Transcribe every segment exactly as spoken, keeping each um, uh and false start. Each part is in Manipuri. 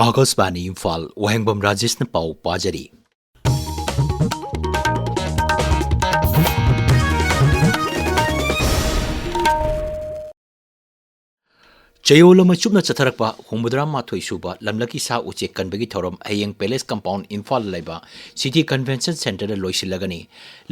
ꯑꯥꯀꯥꯁꯕꯥꯅꯤ ꯏꯝꯐꯥꯜ, ꯋꯥꯍꯦꯡꯕꯝ ꯔꯥꯖꯦꯁꯅ ꯄꯥꯎ ꯄꯥꯖꯔꯤ꯫ ꯆꯌꯣꯜ ꯑꯃ ꯆꯨꯞꯅ ꯆꯠꯊꯔꯛꯄ ꯍꯨꯝꯐꯨꯇꯔꯥ ꯃꯥꯊꯣꯏ ꯁꯨꯕ ꯂꯝꯂꯛꯀꯤ ꯁꯥ ꯎꯆꯦꯛ ꯀꯟꯕꯒꯤ ꯊꯧꯔꯝ ꯍꯌꯦꯡ ꯄꯦꯂꯦꯁ ꯀꯝꯄꯥꯎꯟ ꯏꯝꯐꯥꯜꯗ ꯂꯩꯕ ꯁꯤꯇꯤ ꯀꯟꯚꯦꯟꯁꯟ ꯁꯦꯟꯇꯔꯗ ꯂꯣꯏꯁꯤꯜꯂꯒꯅꯤ꯫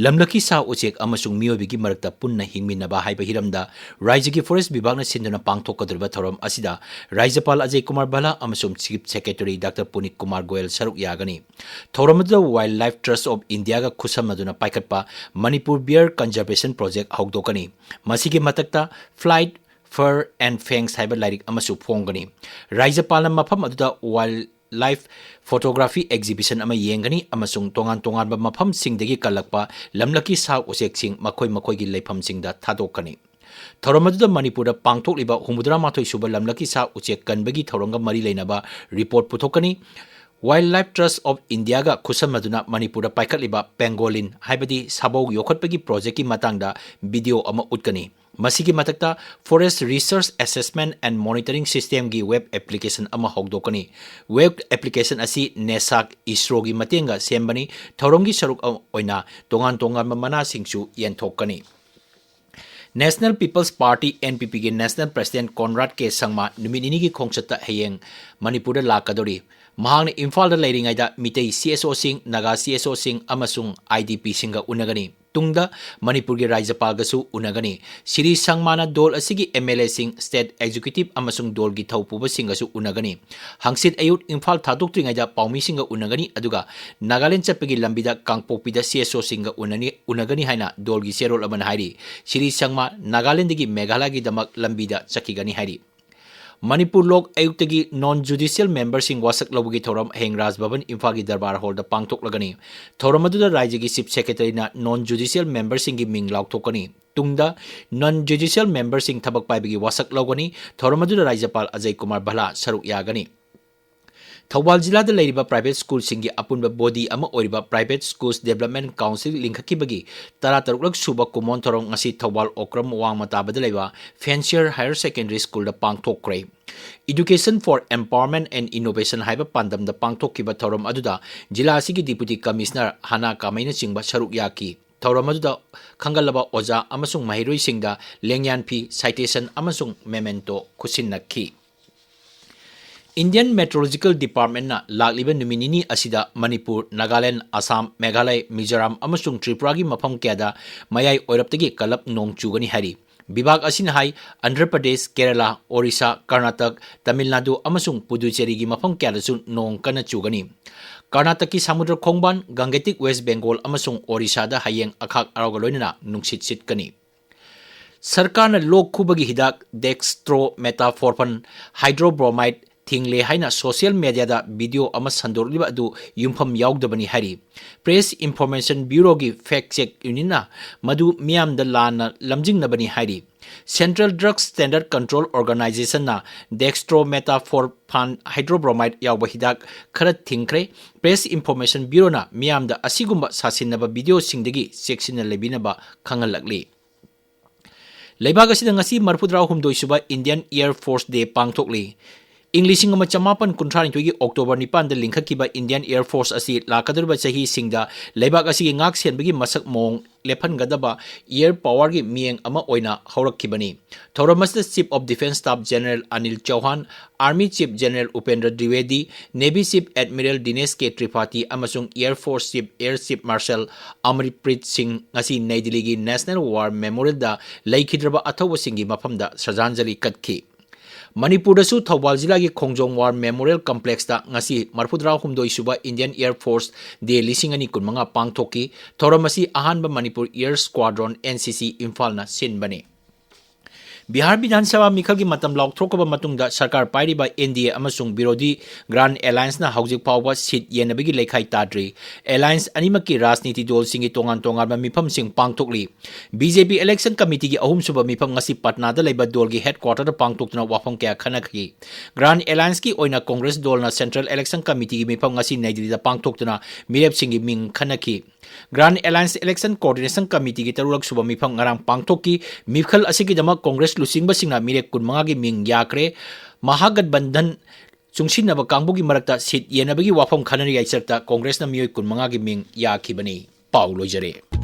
ꯂꯝꯂꯛꯀꯤ ꯁꯥ ꯎꯆꯦꯛ ꯑꯃꯁꯨꯡ ꯃꯤꯑꯣꯏꯕꯒꯤ ꯃꯔꯛꯇ ꯄꯨꯟꯅ ꯍꯤꯡꯃꯤꯟꯅꯕ ꯍꯥꯏꯕ ꯍꯤꯔꯝꯗ ꯔꯥꯏꯖ꯭ꯌꯒꯤ ꯐꯣꯔꯦꯁ ꯕꯤꯚꯥꯒꯅ ꯁꯤꯟꯗꯨꯅ ꯄꯥꯡꯊꯣꯛꯀꯗꯧꯔꯤꯕ ꯊꯧꯔꯝ ꯑꯁꯤꯗ ꯔꯥꯖ꯭ꯌꯄꯥꯜ ꯑꯖꯌ ꯀꯨꯃꯥꯔ ꯚꯜꯂꯥ ꯑꯃꯁꯨꯡ chief secretary doctor Punit Kumar Goyal ꯁꯔꯨꯛ ꯌꯥꯒꯅꯤ꯫ ꯊꯧꯔꯝ ꯑꯗꯨꯗ ꯋꯥꯏꯜꯗ ꯂꯥꯏꯐ ꯇ꯭ꯔꯁ ꯑꯣꯐ ꯏꯟꯗꯤꯌꯥꯒ ꯈꯨꯠꯁꯝꯅꯗꯨꯅ ꯄꯥꯏꯈꯠꯄ ꯃꯅꯤꯄꯨꯔ ꯕꯤꯌꯔ ꯀꯟꯖꯔꯕꯦꯁꯟ ꯄ꯭ꯔꯣꯖꯦꯛ ꯍꯧꯗꯣꯛꯀꯅꯤ꯫ ꯃꯁꯤꯒꯤ ꯃꯊꯛꯇ Flight, Fur and Fangs ꯍꯥꯏꯕ ꯂꯥꯏꯔꯤꯛ ꯑꯃꯁꯨ ꯐꯣꯡꯒꯅꯤ꯫ ꯔꯥꯖ꯭ꯌꯄꯥꯜꯅ ꯃꯐꯝ ꯑꯗꯨꯗ ꯋꯥꯏꯜꯗ ꯂꯥꯏꯐ ꯐꯣꯇꯣꯒ꯭ꯔꯥꯐꯤ ꯑꯦꯛꯖꯤꯕꯤꯁꯟ ꯑꯃ ꯌꯦꯡꯒꯅꯤ ꯑꯃꯁꯨꯡ ꯇꯣꯉꯥꯟ ꯇꯣꯉꯥꯟꯕ ꯃꯐꯝꯁꯤꯡꯗꯒꯤ ꯀꯜꯂꯛꯄ ꯂꯝꯂꯛꯀꯤ ꯁꯥ ꯎꯆꯦꯛꯁꯤꯡ ꯃꯈꯣꯏ ꯃꯈꯣꯏꯒꯤ ꯂꯩꯐꯝꯁꯤꯡꯗ ꯊꯥꯗꯣꯛꯀꯅꯤ꯫ ꯊꯧꯔꯝ ꯑꯗꯨꯗ ꯃꯅꯤꯄꯨꯔꯗ ꯄꯥꯡꯊꯣꯛꯂꯤꯕ ꯍꯨꯝꯐꯨꯇꯔꯥ ꯃꯥꯊꯣꯏ ꯁꯨꯕ ꯂꯝꯂꯛꯀꯤ ꯁꯥ ꯎꯆꯦꯛ ꯀꯟꯕꯒꯤ ꯊꯧꯔꯝꯒ ꯃꯔꯤ ꯂꯩꯅꯕ ꯔꯤꯄꯣꯔꯠ ꯄꯨꯊꯣꯛꯀꯅꯤ꯫ ꯋꯥꯏꯜꯗ ꯂꯥꯏꯐ ꯇ꯭ꯔꯁ ꯑꯣꯐ ꯏꯟꯗꯤꯌꯥꯒ ꯈꯨꯠꯁꯝꯅꯗꯨꯅ ꯃꯅꯤꯄꯨꯔꯗ ꯄꯥꯏꯈꯠꯂꯤꯕ ꯄꯦꯡꯒꯣꯂꯤꯟ ꯍꯥꯏꯕꯗꯤ ꯁꯥꯕꯧ ꯌꯣꯛꯈꯠꯄꯒꯤ ꯄ꯭ꯔꯣꯖꯦꯛꯀꯤ ꯃꯇꯥꯡꯗ ꯚꯤꯗꯤꯑꯣ ꯑꯃ ꯎꯠꯀꯅꯤ꯫ ꯃꯁꯤꯒꯤ ꯃꯊꯛꯇ Forest Research Assessment and Monitoring Systemꯒꯤ ꯋꯦꯕ ꯑꯦꯄ꯭ꯂꯤꯀꯦꯁꯟ ꯑꯃ ꯍꯧꯗꯣꯛꯀꯅꯤ꯫ ꯋꯦꯕ ꯑꯦꯄ꯭ꯂꯤꯀꯦꯁꯟ ꯑꯁꯤ ꯅꯦꯁꯥꯛ, ꯏꯁꯔꯣꯒꯤ ꯃꯇꯦꯡꯒ ꯁꯦꯝꯕꯅꯤ꯫ ꯊꯧꯔꯝꯒꯤ ꯁꯔꯨꯛ ꯑꯣꯏꯅ ꯇꯣꯉꯥꯟ ꯇꯣꯉꯥꯟꯕ ꯃꯅꯥꯁꯤꯡꯁꯨ ꯌꯦꯟꯊꯣꯛꯀꯅꯤ꯫ National People's Party, NPPꯒꯤ national president Conrad K Sangma ꯅꯨꯃꯤꯠ ꯅꯤꯅꯤꯒꯤ ꯈꯣꯡꯆꯠꯇ ꯍꯌꯦꯡ ꯃꯅꯤꯄꯨꯔꯗ ꯂꯥꯛꯀꯗꯧꯔꯤ꯫ ꯃꯍꯥꯛꯅ ꯏꯝꯐꯥꯜꯗ ꯂꯩꯔꯤꯉꯩꯗ ꯃꯤꯇꯩ CSOꯁꯤꯡ, ꯅꯥꯒꯥ CSOꯁꯤꯡ ꯑꯃꯁꯨꯡ IDPꯁꯤꯡꯒ ꯎꯅꯒꯅꯤ꯫ ꯇꯨꯡꯗ ꯃꯅꯤꯄꯨꯔꯒꯤ ꯔꯥꯖ꯭ꯌꯄꯥꯜꯒꯁꯨ ꯎꯅꯒꯅꯤ꯫ ꯁ꯭ꯔꯤ ꯁꯪꯃꯥꯅ ꯗꯣꯜ ꯑꯁꯤꯒꯤ MLAꯁꯤꯡ, ꯁ꯭ꯇꯦꯠ ꯑꯦꯛꯖꯤꯀ꯭ꯌꯨꯇꯤꯚ ꯑꯃꯁꯨꯡ ꯗꯣꯜꯒꯤ ꯊꯧꯄꯨꯕꯁꯤꯡꯒꯁꯨ ꯎꯅꯒꯅꯤ꯫ ꯍꯪꯆꯤꯠ ꯑꯌꯨꯛ ꯏꯝꯐꯥꯜ ꯊꯥꯗꯣꯛꯇ꯭ꯔꯤꯉꯩꯗ ꯄꯥꯎꯃꯤꯁꯤꯡꯒ ꯎꯅꯒꯅꯤ, ꯑꯗꯨꯒ ꯅꯥꯒꯥꯂꯦꯟꯗ ꯆꯠꯄꯒꯤ ꯂꯝꯕꯤꯗ ꯀꯥꯡꯄꯣꯛꯄꯤꯗ CSOꯁꯤꯡꯒ ꯎꯅꯅꯤ, ꯎꯅꯒꯅꯤ ꯍꯥꯏꯅ ꯗꯣꯜꯒꯤ ꯆꯦꯔꯣꯜ ꯑꯃꯅ ꯍꯥꯏꯔꯤ꯫ ꯁ꯭ꯔꯤ ꯁꯪꯃꯥ ꯅꯥꯒꯥꯂꯦꯟꯗꯒꯤ ꯃꯦꯘꯥꯂꯌꯒꯤꯗꯃꯛ ꯂꯝꯕꯤꯗ ꯆꯠꯈꯤꯒꯅꯤ ꯍꯥꯏꯔꯤ꯫ ꯃꯅꯤꯄꯨꯔ ꯂꯣꯛ ꯑꯌꯨꯛꯇꯒꯤ ꯅꯣꯟ ꯖꯨꯗꯤꯁꯤꯌꯦꯜ ꯃꯦꯝꯕꯔꯁꯤꯡ ꯋꯥꯁꯛ ꯂꯧꯕꯒꯤ ꯊꯧꯔꯝ ꯍꯌꯦꯡ ꯔꯥꯖ ꯚꯕꯟ ꯏꯝꯐꯥꯜꯒꯤ ꯗꯔꯕꯥꯔ ꯍꯣꯜꯗ ꯄꯥꯡꯊꯣꯛꯂꯒꯅꯤ꯫ ꯊꯧꯔꯝ ꯑꯗꯨꯗ ꯔꯥꯖ꯭ꯌꯒꯤ ꯆꯤꯐ ꯁꯦꯀ꯭ꯔꯦꯇꯔꯤꯅ ꯅꯣꯟ ꯖꯨꯗꯤꯁꯤꯌꯦꯜ ꯃꯦꯝꯕꯔꯁꯤꯡꯒꯤ ꯃꯤꯡ ꯂꯥꯎꯊꯣꯛꯀꯅꯤ꯫ ꯇꯨꯡꯗ ꯅꯟ ꯖꯨꯗꯤꯁꯤꯌꯦꯜ ꯃꯦꯝꯕꯔꯁꯤꯡ ꯊꯕꯛ ꯄꯥꯏꯕꯒꯤ ꯋꯥꯁꯛ ꯂꯧꯒꯅꯤ꯫ ꯊꯧꯔꯝ ꯑꯗꯨꯗ ꯔꯥꯖ꯭ꯌꯄꯥꯜ ꯑꯖꯌ ꯀꯨꯃꯥꯔ ꯚꯜꯂꯥ ꯁꯔꯨꯛ ꯌꯥꯒꯅꯤ꯫ ꯊꯧꯕꯥꯜ ꯖꯤꯂꯥꯗ ꯂꯩꯔꯤꯕ private schoolꯁꯤꯡꯒꯤ ꯑꯄꯨꯟꯕ body ꯑꯃ ꯑꯣꯏꯔꯤꯕ Private Schools Development Council ꯂꯤꯡꯈꯠꯈꯤꯕꯒꯤ ꯇꯔꯥꯇꯔꯨꯛꯂꯛ ꯁꯨꯕ ꯀꯨꯝꯑꯣꯟ ꯊꯧꯔꯝ ꯉꯁꯤ ꯊꯧꯕꯥꯜ ꯑꯣꯀ꯭ꯔꯝ ꯋꯥꯡꯃ ꯇꯥꯕꯗ ꯂꯩꯕ Fancier Higher Secondary Schoolꯗ ꯄꯥꯡꯊꯣꯛꯈ꯭ꯔꯦ꯫ Education for Empowerment and Innovation ꯍꯥꯏꯕ ꯄꯥꯟꯗꯝꯗ ꯄꯥꯡꯊꯣꯛꯈꯤꯕ ꯊꯧꯔꯝ ꯑꯗꯨꯗ ꯖꯤꯂꯥ ꯑꯁꯤꯒꯤ Deputy Commissioner ꯍꯥꯅꯥ ꯀꯥꯃꯩꯅꯆꯤꯡꯕ ꯁꯔꯨꯛ ꯌꯥꯈꯤ꯫ ꯊꯧꯔꯝ ꯑꯗꯨꯗ ꯈꯪꯒꯜꯂꯕ ꯑꯣꯖꯥ ꯑꯃꯁꯨꯡ ꯃꯍꯩꯔꯣꯏꯁꯤꯡꯗ ꯂꯦꯡꯌꯥꯟ ꯐꯤ, citation ꯑꯃꯁꯨꯡ memento ꯈꯨꯠꯁꯤꯟꯅꯈꯤ꯫ Indian Meteorological Departmentꯅ ꯂꯥꯛꯂꯤꯕ ꯅꯨꯃꯤꯠ ꯅꯤꯅꯤ ꯑꯁꯤꯗ ꯃꯅꯤꯄꯨꯔ, ꯅꯥꯒꯥꯂꯦꯟ, ꯑꯁꯥꯝ, ꯃꯦꯘꯥꯂꯌ, ꯃꯤꯖꯣꯔꯥꯝ ꯑꯃꯁꯨꯡ ꯇ꯭ꯔꯤꯄꯨꯔꯥꯒꯤ ꯃꯐꯝ ꯀꯌꯥꯗ ꯃꯌꯥꯏ ꯑꯣꯏꯔꯞꯇꯒꯤ ꯀꯜꯂꯞ ꯅꯣꯡ ꯆꯨꯒꯅꯤ ꯍꯥꯏꯔꯤ꯫ ꯕꯤꯚꯥꯒ ꯑꯁꯤꯅ ꯍꯥꯏ, ꯑꯟꯙ꯭ꯔ ꯄ꯭ꯔꯗꯦꯁ, ꯀꯦꯔꯂꯥ, ꯑꯣꯔꯤꯁꯥ, ꯀꯔꯅꯥꯇꯛ, ꯇꯥꯃꯤꯜ ꯅꯥꯗꯨ ꯑꯃꯁꯨꯡ ꯄꯨꯗꯨꯆꯦꯔꯤꯒꯤ ꯃꯐꯝ ꯀꯌꯥꯗꯁꯨ ꯅꯣꯡ ꯀꯟꯅ ꯆꯨꯒꯅꯤ꯫ ꯀꯔꯅꯥꯇꯛꯀꯤ ꯁꯃꯨꯗ꯭ꯔ ꯈꯣꯡꯕꯥꯟ, Gangetic West Bengal ꯑꯃꯁꯨꯡ ꯑꯣꯔꯤꯁꯥꯗ ꯍꯌꯦꯡ ꯑꯈꯥꯛ ꯑꯔꯥꯎꯒ ꯂꯣꯏꯅꯅ ꯅꯨꯡꯁꯤꯠ ꯁꯤꯠꯀꯅꯤ꯫ ꯁꯔꯀꯥꯔꯅ ꯂꯣꯛ ꯈꯨꯕꯒꯤ ꯍꯤꯗꯥꯛ dextromethorphan hydrochloride ꯊꯤꯡꯂꯦ ꯍꯥꯏꯅ social mediaꯗ video ꯑꯃ ꯁꯟꯗꯣꯔꯛꯂꯤꯕ ꯑꯗꯨ ꯌꯨꯝꯐꯝ ꯌꯥꯎꯗꯕꯅꯤ ꯍꯥꯏꯔꯤ꯫ Press Information Bureauꯒꯤ fact check unitꯅ ꯃꯗꯨ ꯃꯤꯌꯥꯝꯗ ꯂꯥꯟꯅ ꯂꯝꯖꯤꯡꯅꯕꯅꯤ ꯍꯥꯏꯔꯤ꯫ Central Drug Standard Control Organizationꯅ dextromethorphan hydrochloride ꯌꯥꯎꯕ ꯍꯤꯗꯥꯛ ꯈꯔ ꯊꯤꯡꯈ꯭ꯔꯦ꯫ Press Information Bureauꯅ ꯃꯤꯌꯥꯝꯗ ꯑꯁꯤꯒꯨꯝꯕ ꯁꯥꯁꯤꯟꯅꯕ videoꯁꯤꯡꯗꯒꯤ ꯆꯦꯛꯁꯤꯟꯅ ꯂꯩꯕꯤꯅꯕ ꯈꯪꯍꯜꯂꯛꯂꯤ꯫ ꯂꯩꯕꯥꯛ ꯑꯁꯤꯗ ꯉꯁꯤ ꯃꯔꯤꯐꯨꯇꯔꯥꯍꯨꯝꯗꯣꯏ ꯁꯨꯕ Indian Air Force Day ꯄꯥꯡꯊꯣꯛꯂꯤ꯫ ꯏꯪ ꯂꯤꯁꯤꯡ ꯑꯃ ꯆꯃꯥꯄꯟ ꯀꯨꯟꯊ꯭ꯔꯥꯅꯤꯊꯣꯏꯒꯤ October ꯅꯤꯄꯥꯟꯗ ꯂꯤꯡꯈꯠꯈꯤꯕ Indian Air Force ꯑꯁꯤ ꯂꯥꯛꯀꯗꯧꯔꯤꯕ ꯆꯍꯤꯁꯤꯡꯗ ꯂꯩꯕꯥꯛ ꯑꯁꯤꯒꯤ ꯉꯥꯛ ꯁꯦꯟꯕꯒꯤ ꯃꯁꯛ ꯃꯑꯣꯡ ꯂꯦꯞꯍꯟꯒꯗꯕ air powerꯒꯤ ꯃꯤꯠꯌꯦꯡ ꯑꯃ ꯑꯣꯏꯅ ꯍꯧꯔꯛꯈꯤꯕꯅꯤ꯫ ꯊꯧꯔꯝ ꯑꯁꯤꯗ Chief of Defence Staff General Anil ꯆꯧꯍꯥꯟ, Army Chief General Upendra ꯗ꯭ꯋꯤꯋꯦꯗꯤ, Navy Chief Admiral ꯗꯤꯅꯦꯁ ꯀꯦ ꯇ꯭ꯔꯤꯄꯥꯊꯤ ꯑꯃꯁꯨꯡ Air Force Chief Air Chief Marshal ꯑꯃꯔꯄ꯭ꯔꯤꯠ ꯁꯤꯡ ꯉꯁꯤ ꯅꯩ ꯗꯤꯜꯂꯤꯒꯤ National War Memorialꯗ ꯂꯩꯈꯤꯗ꯭ꯔꯕ ꯑꯊꯧꯕꯁꯤꯡꯒꯤ ꯃꯐꯝꯗ ꯁ꯭ꯔꯗꯥꯟꯖꯂꯤ ꯀꯠꯈꯤ꯫ ꯃꯅꯤꯄꯨꯔꯗꯁꯨ ꯊꯧꯕꯥꯜ ꯖꯤꯂꯥꯒꯤ ꯈꯣꯡꯖꯣꯝ War Memorial Complexꯇ ꯉꯁꯤ ꯃꯔꯤꯐꯨꯇꯔꯥꯍꯨꯝꯗꯣꯏ ꯁꯨꯕ Indian Air Force Day ꯂꯤꯁꯤꯡ ꯑꯅꯤ ꯀꯨꯟꯃꯉꯥ ꯄꯥꯡꯊꯣꯛꯈꯤ꯫ ꯊꯧꯔꯝ ꯑꯁꯤ ꯑꯍꯥꯟꯕ Manipur Air Squadron, NCC, ꯏꯝꯐꯥꯜꯅ ꯁꯤꯟꯕꯅꯤ꯫ Bihar ꯕꯤꯙꯥꯟ ꯁꯚꯥ ꯃꯤꯈꯜꯒꯤ ꯃꯇꯝ ꯂꯥꯎꯊꯣꯛꯈ꯭ꯔꯕ ꯃꯇꯨꯡꯗ ꯁꯔꯀꯥꯔ ꯄꯥꯏꯔꯤꯕ ꯑꯦꯟ ꯗꯤ ꯑꯦ ꯑꯃꯁꯨꯡ ꯕꯤꯔꯣꯙꯤ ꯒ꯭ꯔꯥꯟ ꯑꯦꯂꯥꯏꯟꯁꯅ ꯍꯧꯖꯤꯛ ꯐꯥꯎꯕ ꯁꯤꯠ ꯌꯦꯟꯅꯕꯒꯤ ꯂꯩꯈꯥꯏ ꯇꯥꯗ꯭ꯔꯤ꯫ ꯑꯦꯂꯥꯏꯟꯁ ꯑꯅꯤꯃꯛꯀꯤ ꯔꯥꯖꯅꯤꯇꯤ ꯗꯣꯜꯁꯤꯡꯒꯤ ꯇꯣꯉꯥꯟ ꯇꯣꯉꯥꯟꯕ ꯃꯤꯐꯝꯁꯤꯡ ꯄꯥꯡꯊꯣꯛꯂꯤ꯫ ꯕꯤ ꯖꯦ ꯄꯤ ꯏꯂꯦꯛꯁꯟ ꯀꯃꯤꯇꯤꯒꯤ ꯑꯍꯨꯝꯁꯨꯕ ꯃꯤꯐꯝ ꯉꯁꯤ ꯄꯠꯅꯥꯗ ꯂꯩꯕ ꯗꯣꯜꯒꯤ ꯍꯦꯗꯀ꯭ꯋꯥꯇꯔꯗ ꯄꯥꯡꯊꯣꯛꯇꯨꯅ ꯋꯥꯐꯝ ꯀꯌꯥ ꯈꯟꯅꯈꯤ꯫ ꯒ꯭ꯔꯥꯟ ꯑꯦꯂꯥꯏꯟꯁꯀꯤ ꯑꯣꯏꯅ ꯀꯣꯡꯒ꯭ꯔꯦꯁ ꯗꯣꯜꯅ ꯁꯦꯟꯇ꯭ꯔꯦꯜ ꯏꯂꯦꯛꯁꯟ ꯀꯃꯤꯇꯤꯒꯤ ꯃꯤꯐꯝ ꯉꯁꯤ ꯅꯩ ꯗꯤꯜꯂꯤꯗ ꯄꯥꯡꯊꯣꯛꯇꯨꯅ ꯃꯤꯔꯦꯞꯁꯤꯡꯒꯤ ꯃꯤꯡ ꯈꯟꯅꯈꯤ꯫ ꯒ꯭ꯔꯥꯟ ꯑꯦꯂꯥꯏꯟꯁ ꯏꯂꯦꯛꯁꯟ ꯀꯣꯑꯣꯔꯗꯤꯅꯦꯁꯟ ꯀꯃꯤꯇꯤꯒꯤ ꯇꯔꯨꯛꯂꯛ ꯁꯨꯕ ꯃꯤꯐꯝ ꯉꯔꯥꯡ ꯄꯥꯡꯊꯣꯛꯈꯤ꯫ ꯃꯤꯈꯜ ꯑꯁꯤꯒꯤꯗꯃꯛ ꯀꯣꯡꯒ꯭ꯔꯦꯁ ꯂꯨꯆꯤꯡꯕꯁꯤꯡꯅ ꯃꯤꯔꯦꯞ ꯀꯨꯟꯃꯉꯥꯒꯤ ꯃꯤꯡ ꯌꯥꯈ꯭ꯔꯦ꯫ ꯃꯍꯥꯒꯠꯕꯟꯙꯟ ꯆꯨꯡꯁꯤꯟꯅꯕ ꯀꯥꯡꯕꯨꯒꯤ ꯃꯔꯛꯇ ꯁꯤꯠ ꯌꯦꯟꯅꯕꯒꯤ ꯋꯥꯐꯝ ꯈꯟꯅꯔꯤꯉꯩ ꯆꯔꯛꯇ ꯀꯣꯡꯒ꯭ꯔꯦꯁꯅ ꯃꯤꯑꯣꯏ ꯀꯨꯟꯃꯉꯥꯒꯤ ꯃꯤꯡ ꯌꯥꯈꯤꯕꯅꯤ꯫ ꯄꯥꯎ ꯂꯣꯏꯖꯔꯦ꯫